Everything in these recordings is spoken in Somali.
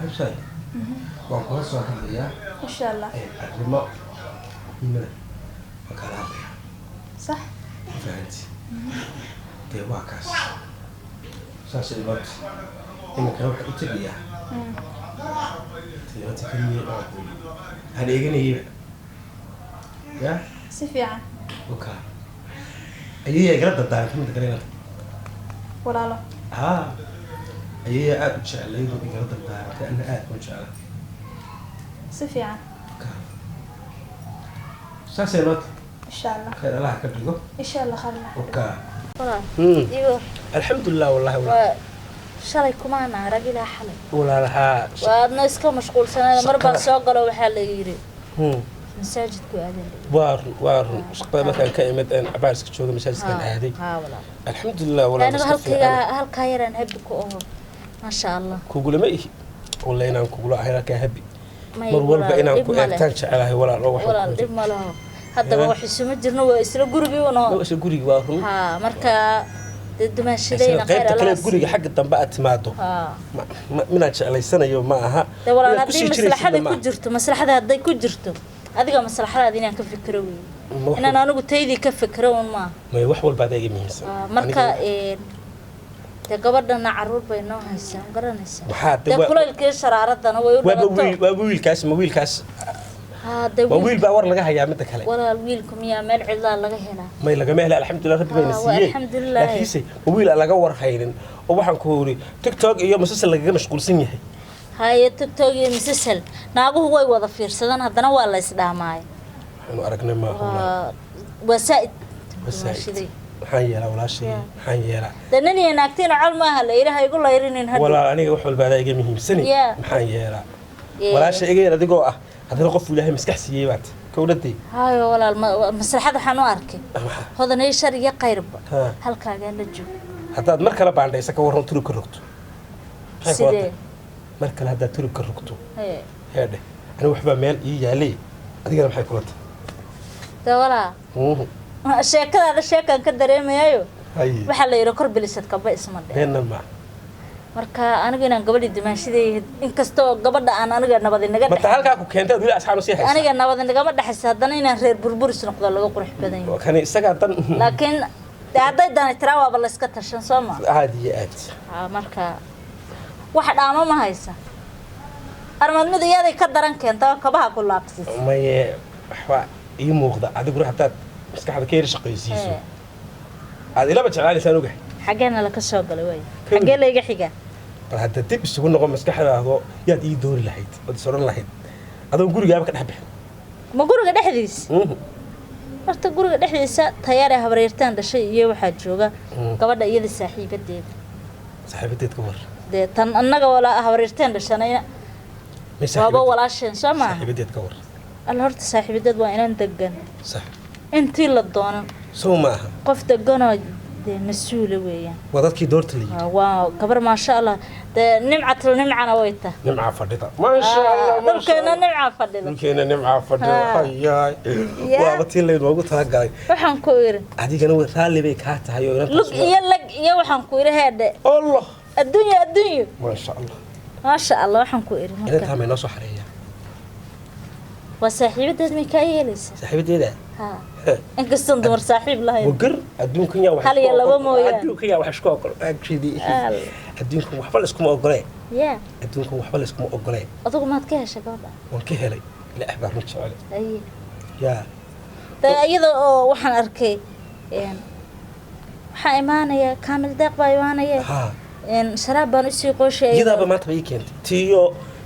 Habshaay, waan kula soo hadlayaa. Insha Allah. Arrimo muhiimada waan kaala hadlayaa. Sax. Ma fahanti? Dee waa kaas, saasay imaanta. Iminkana waxaan u tegayaa tiirata keliya oo aan eeganayayba ya. Si fiican. Oka ayaya igala dardaarantay midda kale inanta. Walaalo. Haa, ayaya aada u jeclayd oo igala dardaarantay, ana aada u jeclay. Si fiican. Oka saasay noota. Insha Allah. Khayr Allaha ka dhigo. Insha Allah, khayr Allah. Oka. Walaal, igo. Alxamdulilah, wallahi. Waa shalay kumaana arag ilaa xalay. Walaalahaa. Waadna iska mashquulsanaada mar baan Shaqada. soo galo, waxaa la yidhi masaajidku aadan. Waa run, waa run. Shaqada markaan ka imid een cabaar iska jooga, masaajidkaan aaday. Haa walaal. Alxamdulilah walaal. Aniga iska halkayga fiican. Halkaa yaraan habi ku aho, maasha Allah. Kugulama ihi walla inaan kugula ahayn halkaa habi. May. Mar walba Walaal, inaan dhib ku ma leh. eegtaan jecelahay walaal, oo waxaan Walaal, ku dhib ma laho haddaba. Ya. Wax isuma jirno, waa isla gurigii uno. Waa isla gurigi, waa run. Haa, marka dee dumaashadayna khayr Qaybta kale Allah guriga siiyo. xagga dambe aad timaado, haa minaan jeclaysanayo ma aha. Dee walaal, Inaad haddii kusii jiraysidna maslaxada ma ku aha. jirto, maslaxada hadday ku jirto, adiga maslaxadaada inaan ka fikiro wey. Ma wax Inaan anigu taydii ka fikiro un maaha. May, wax walba adaa iga muhiimsan. Marka Aniga- dee gabadhana caruur bay noo haysaa, ma garanaysaa? Maxaa dee kulaylkii sharaaradana way u waaba dhalato. Wiil waaba wiilkaas, ma wiilkaas? Haa dee. Waa wiil baa war laga hayaa midda kale. Walaal, wiilku miyaa meel cidlaa laga helaa? May, lagama hela, alxamdulilah, rabbi bayna Haa, waa siiyey. Alxamdulilah. Laakiinse ma wiil aan laga war haynin oo waxaan ku uri TikTok iyo masasal lagaga mashquulsan yahay? Haye, TikTok iyo misasal naaguhu way wada fiirsadaan, haddana waa la isdhaamaay. Waxaanu aragnay maaha walaal. Waa saa'id. Waa saa'id. Dumaashaday. Maxaan yeelaa walaashay? Ya. Maxaan yeelaa? Dee nin iyo naagtiina col maaha la yidhi, ha igu layrinin hadhow. Walaal, aniga wax walba adaa iga muhiimsani. Ya. Maxaan yeelaa walaasha iga yar adigoo ah, haddana qof Ilaahay maskax siiyey baad kowladii. Hayo walaal, maslaxad waxaan u arkay Maxaa? hodanay shar iyo kayrba Ha. halkaagaa la joog. Haddaad mar kale baandhaysa ka warran, turub ka rogto, maxay kula Sidee? tahay? Mar kale haddaad turub ka rogto. Hee. Heedhe, aniga waxbaa meel ii yaalay, adigana maxay kula tahay? Dee walaa, sheekadaada sheekaan ka dareemayayo. Haye. Waxaa la yidhi kor bilisad kaba isma dhe. Beenna ma. Marka anigu inaan gabadhii dimaashaday, inkastoo gabadha aan aniga nabadi naga Mata dhex halkaa ku keentay aad weli asxaab sii haysaa. Aniga nabadi nagama dhexaysa, haddana inaan reer burburis noqdo laga qurux badan yahay. Kani isagaa dan. Laakiin dee hadday dani tiraa waaba la iska tashan, soo ma? Aad iyo aad. Haa, marka wax dhaamo ma haysa, armad mid iyaday ka daran keenta oo kabaha ku laaqsiisa. Maye, waxba ii muuqda adiguna haddaad maskaxda ka yar shaqaysiiso aad ilaba jeclaanaysaan ogahay. Xaggeena laka soo galay waay? Xaggee layga xigaa? Bal hadda dib isugu noqo maskaxdaado, yaad ii doori lahayd ood is odhan lahayd adoon gurigaaba ka dhex bixin? Ma guriga dhexdiisa? Horta guriga dhexdiisa tayaare habaryartaan dhashay iyo waxaa jooga gabadha iyada saaxiibadeeda. Saaxiibadeed ka war. Dee tan annaga walaa habaryartaan dhashanayna May waaba saaxiibadeed- walaasheen, soo maaha? Saaxiibadeed ka war. Alla, horta saaxiibadeed waa inaan degan. Sax. Intii la doono. Soo maaha? Qof deganoo dee mas-uula weeyaan. Waa dadkii doorta la yidhi. Waa gabar maasha Allah, dee nimcatul nimcana way tahay. Nimcaa fadhida, maasha Allah, maasha Dhulkeena Allah. nimcaa fadhida. Dhulkeena nimcaa fadhida. Hayaay. Ya. Waaba tii laynoogu talagalay. Waxaan ku iri Adigana way raalli bay kaa tahay oo inantaas lug iyo lag iyo waxaan ku iri heedhe. Allah. Adduunyo, adduunyo. Maasha Allah. Maasha Allah, waxaan ku iri marka Inantaa may noo soo xareeyaa? Waa saaxiibadeed, may kaa yeelaysaa? Saaxiibadeeda. Haa, inkastoon dumar saaxiib lahayn. Wagar adduunkan yaa wax Hal iyo isku laba ogol. mooyaane. Adduunkan yaa wax isku ogol. Actually, Al. adduunkan waxba la iskuma ogolee. Ya. Adduunkan waxba la iskuma ogolee. Adugu maad ka heshay gabadha? Waan ka helay, ilaah baa run jecel. Aye. Yaa. Dee iyada oo waxaan arkay waxaa imaanaya Kaamil Deeq baa imaanaya. Sharaab baan usii qooshay. Iyadaaba maanta bay ii keentay tiyo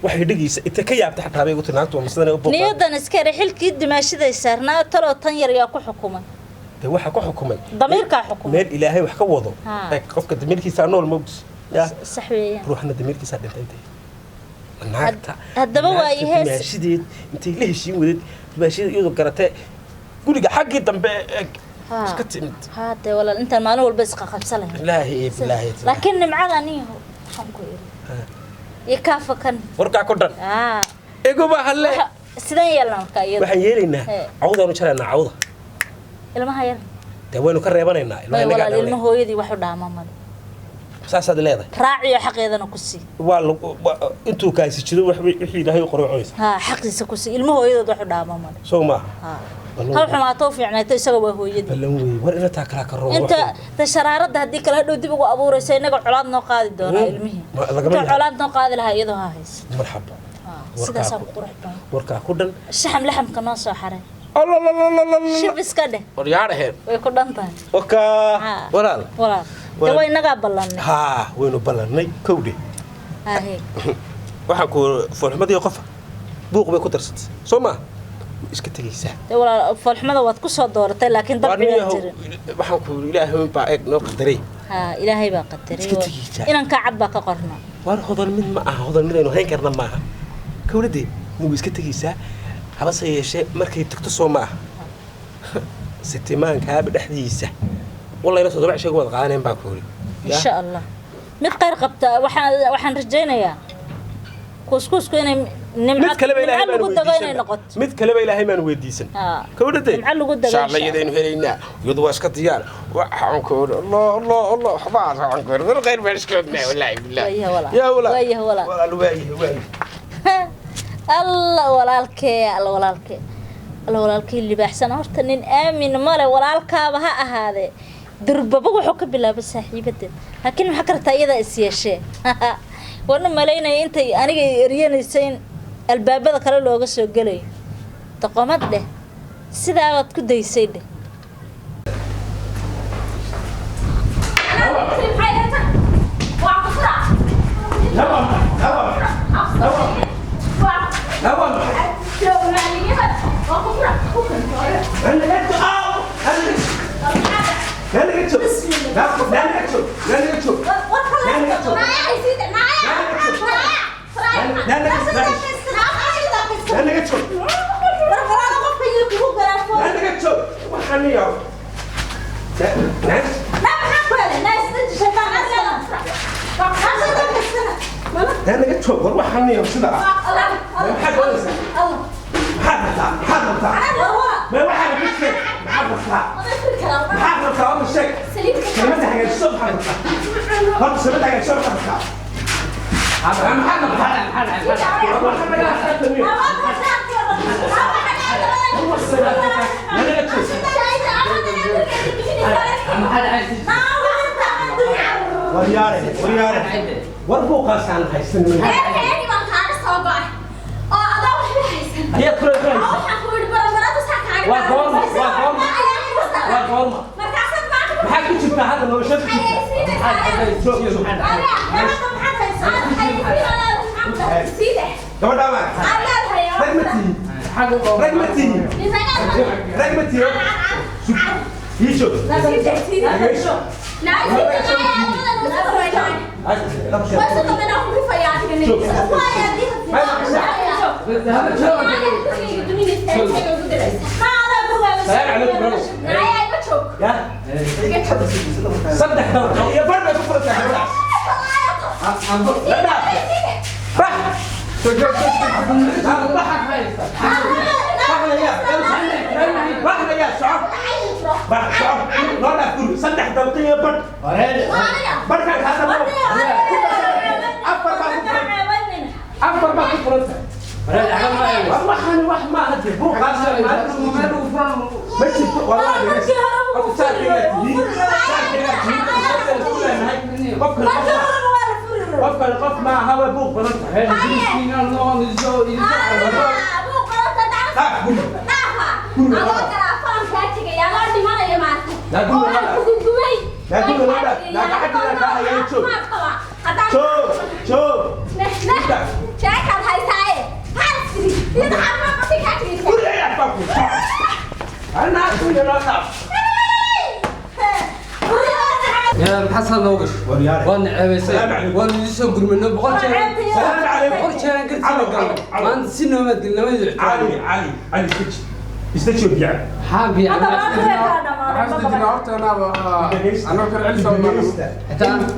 waxay dhigaysa inta ka yaabtay xataa bay igu tiri naagtu waa masadan u buuqaa. Niyadan iska ere xilkii dimaashiday saarnaa, taloo tan yar yaa ku xukumay? Dee waxaa ku xukumay Damiirkaa xukumay. Meel Ilaahay wax ka wado. Eeg, qofka damiirkiisaa nool mogdis ya. Sax weeyaan. Ruuxna damiirkiisaa dhintay dee naagta. Haddaba Naagta waayo hees- dimaashideed intay la heshiin wadeed, dimaashida iyadoo garatee guriga xaggii dambe eeg iska timid. Haa dee walaal, intaan maalin walba isqaqabsan lahayn. Ilaahi iyo bilaahi. Laakiin nimcada aniyahu waxaan ku iri iyo kaafa kan. Warkaa ku dhan. Iguba halle. Sidaan yeelna marka iyada? Waxaan yeelaynaa Hee. cawdaanu jaraynaa, cawda. Ilmaha yar. Dee waynu ka reebanaynaa ilmaha May innagaa walaal, dhalnay. ilma hooyadii wax u dhaama male. Saasaad leedahay. Raaciyo, xaqeedana ku sii. Waa intuu kaasi jiro wixii Ilaahay u qoray cunaysa. Haa, xaqiisa ku sii. Ilmo hooyadood waxu dhaama male. Soo maaha? Haa. Ballan. Ha xumaato, u fiicnaato, isaga waa hooyadii. Ballan wey, war inataa kalaa ka roon. Inta ta sharaaradda haddii kale hadhow dib ugu abuuraysa, innaga colaad noo qaadi doonaa. Ilmihii lagama inta yaabo. Colaad noo qaadi lahaa, iyadoo ha haysa. Marxaba. Haa, sidaasaa ku qurux badan. Warkaa ku dhan. Shaxam laxamka noo soo xaray. Allalalala. Shib iska dheh. Waryaadhaheen. Way ku dhan tahay. Wakaa. Haa. Walaal. Walaal, de Walaal. way inagaa ballannay. Haa, waynu ballannay, kowdhe. Hahe. Waxaan ku foolxumadii qofa buuq bay ku darsatay, soo maa iska tegaysaa? Dee walaal, foolxumada waad ku soo dooratay, laakiin Waa dabcigaa nin yahow, jirin. Waxaan ku Ilaahay baa eeg noo qadaray. Haa, Ilaahay baa qadaray. Iska tegaysaa. Inankaa cad baa ka qorna. War hodan mid ma aha, hodan midaynu hayn karna maaha, kowladee. Way iska tegaysaa, habase yeeshee markay tagto, soo ma aha, sitimaankaaba dhexdiisa wallayna 7 sheeg wada qaadanayn baa ku yidhi. Insha Allah mid khayr qabta. Waxaan rajaynayaa kuuskuusku inay nimco Mid kaleba Ilaahay nimco baan lagu dago inay weydiisan. noqoto. Mid kaleba Ilaahay baan weydiisan. Haa. Kowladee. Nimco lagu dago, Insha Allah. insha Allah. Iyadaynu helaynaa, iyadu waa iska diyaar. Waxaan ku yidhi Allah, Allah, Allah, waxbaa waxaan ku yidhi war khayr baan iska ognaa, wallaahi billaah. Waayaha walaal. Yaa walaal. Waayaha walaal. Walaal, waayaha, waayaha. Alla walaalkee, alla walaalkee, alla walaalkee libaaxsan. Horta nin aamin male, walaalkaaba ha ahaadee. Durbaba wuxuu ka bilaabay saaxiibadeed, laakiin maxaa kartaa, iyadaa is yeeshee. Waan u malaynaya intay aniga i eryanaysa in albaabada kale looga soo gelayo. Doqomad dheh, sidaabaad ku daysay dheh. War buuqaasaan haysan. Ayaad kula haysan. Waa goorma? Waa goorma? Waa goorma? Maxaa ku jirtaa hadda nolosha ku jirta? Joog, joog. Gabadhaa ma rag ma tihi? Rag ma tihi? Rag ma tihi? Ii joog. Ya 3 daqiiqo iyo bar bay ku furantahay gabadhaas. La dhaaf, bax. Baxnaya, soco, bax, soco, noo dhaaf guri. 3 daqiiqo iyo bar barkaan kaasa afar baa ku furan, afar baa ku furantahay. War waxaan wax ma aha, dee buuqaas ma jirto wallaahi. Horta saarkaygaa tihiin, saarkaygaa tihiin, isku leenahay. Qofkan qof qofkan qof ma aha, way buuq badan tahay. Dhaaf guri. Joog, joog. Guri ayaa baa ku anaa guriga noo dhaaf. Maxaa noo gasho? Waryaare. Waan ceebaysay. Salaam calaykum. Waan idin soo gurmanay 100 jeer. Salaam calaykum. 100 jeer aan gartiina Calow, galnay. calow. Maanta si noomaad gelinamaydu. Cali, Cali, Cali, istaji, istaji oo biyaca. Maxaa biican?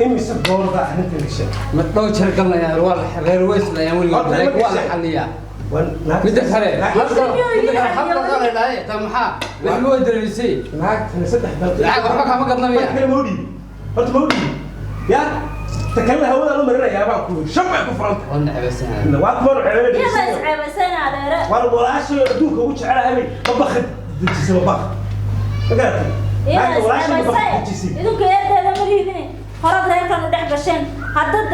Imise goorda arrinta gashay? Ma dhowr jeer galnayaan, waa la reer weyslayaan weligood, laakiin waa la xalliyaa. Midda kale, midda kale, hal daqiiqo la dhahay, taa maxaa? Wax ma weydiisay. Naagtana 3 daqiiqo. Lacag waxba kama gadnamaya. Marka kale ma u dhiibi, horta ma u dhiibi ya. Ta kalena hawadaan u marinayaa baan ku yidhi, shan bay ku furan tahay. Waa necbaysanaya. Waa kuwan Iyada ceebeysa. isceebaysana adeere. War walaashay adduunka ugu jecelahay bay babakad dejisay, babak ma garatay? Iyada Naagta walaashay babak isceebaysay. dejisay. Idinku eedeeda ma liidine, horad reerkan u dhex gasheen, haddad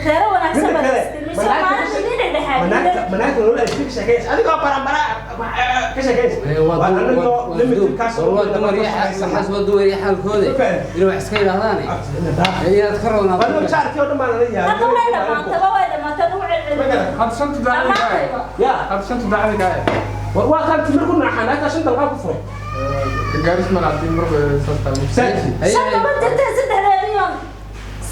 reero wanaagsan Midda baad kale, istirmisoo maalinta idin dhexdhexaad. manaagta manaagta nolol ay ka sheekaysa, adigoo baranbara ka sheekaysa. Waa Waa anagoo limited kaas. War waa dumar iyo waxaas, waa dumar iyo xaalkooda inay wax iska yidhaahdaan inaad ka Waa roonaato. jaarkii oo dhan baan nala yaabay. Hadda way dhamaataba, way dhamaatay, ugu celcelin. Hadda shanta daacadi kaaya. Ya. Hadda shanta daacadi kaaya. War waa kaan timir ku naaxan, naagta shan dalqaa ku furay. Gaaris ma laha marka saas tahay. Saaki. Shan ma jirtee, saddexdeediyon.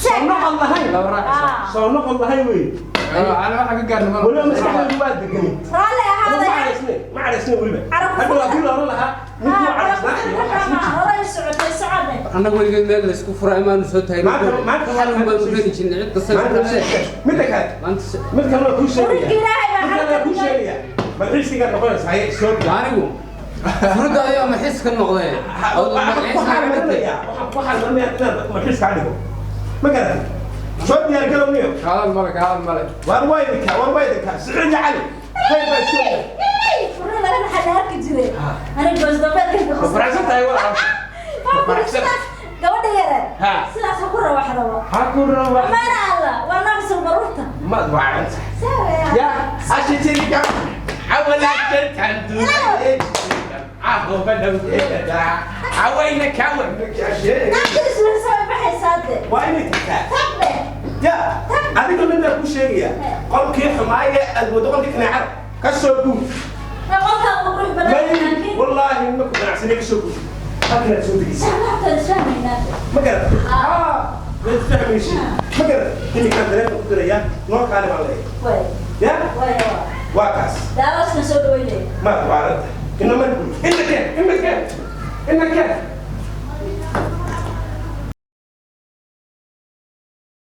Soo noqon lahayn. Laba raac. Soo noqon lahayn wey. Ana waxa ka gaarna ma. Weliba maskaxdaydu waa deganay. Raalli Ma ahaadaya. caraysne, ma caraysne weliba. Carab Hadda waa kii la oran lahaa ninkii waa caraysnaa iyo waxaas ma jirto. Horay socotay, socode. Annaga weligeed meel laysku furaa imaanu soo taagin. Maanta xal un baanu keeni jirnay cid kasta Maanta isku dhacday. Midda kale, maanta mid kalena waa kuu sheegaya. Muridka Ilaahay baa Mid kalena waa kuu xalka. sheegaya. Malxiiskigaa noqonaysa haye soo daa. Anigu furudda ayaa maxiis ka noqday. Waxaan ku xaalmarinayaa, waxaan ku xaalmarinayaa inaan malxiis kaa dhigo, ma garatay? Soo diyaar garowniyo. Kaadal male, kaadal male. Waar waa idinka, waar waa idinka Siciid iyo Cali khayr baa iska ogaa. Furna laga naxaa arki jiray. Aniga goosdambeedka. Ma faraxsan tahay walaal? Waa faraxsan. Gabadha yare. Ha. Sidaas ha ku rawaxdaba. Ha ku rawa. Amaana Allah, waa naqsul baruurta. Maad wacan tahay. Saawaya. Ya ashitiriga awalaajirtan awayna kawa. Naagta isla soo baxaysaa de. Waa inay tagtaa. Tag dheh. Ya, adiga mid baan ku sheegaya, qolkii xumaaye aad waddo, qolkii kaneecada ka soo guur. Qolkaa uu qurux badan May. laakiin. Wallaahi ma ku ganacsanay, ka soo guur, halkanaad soo degeysa. Saamaxta isfahmaynaa. Ma garat waad fahmaysi, ma garat? Iminkaan dareerka ku diraya, noo kaale baan leeyahay. Way. Ya. Way. Waa kaas. Daawasna soo dhaweynaya. Maad waaranta ina mar guur, ina keen, ina keen, ina keen.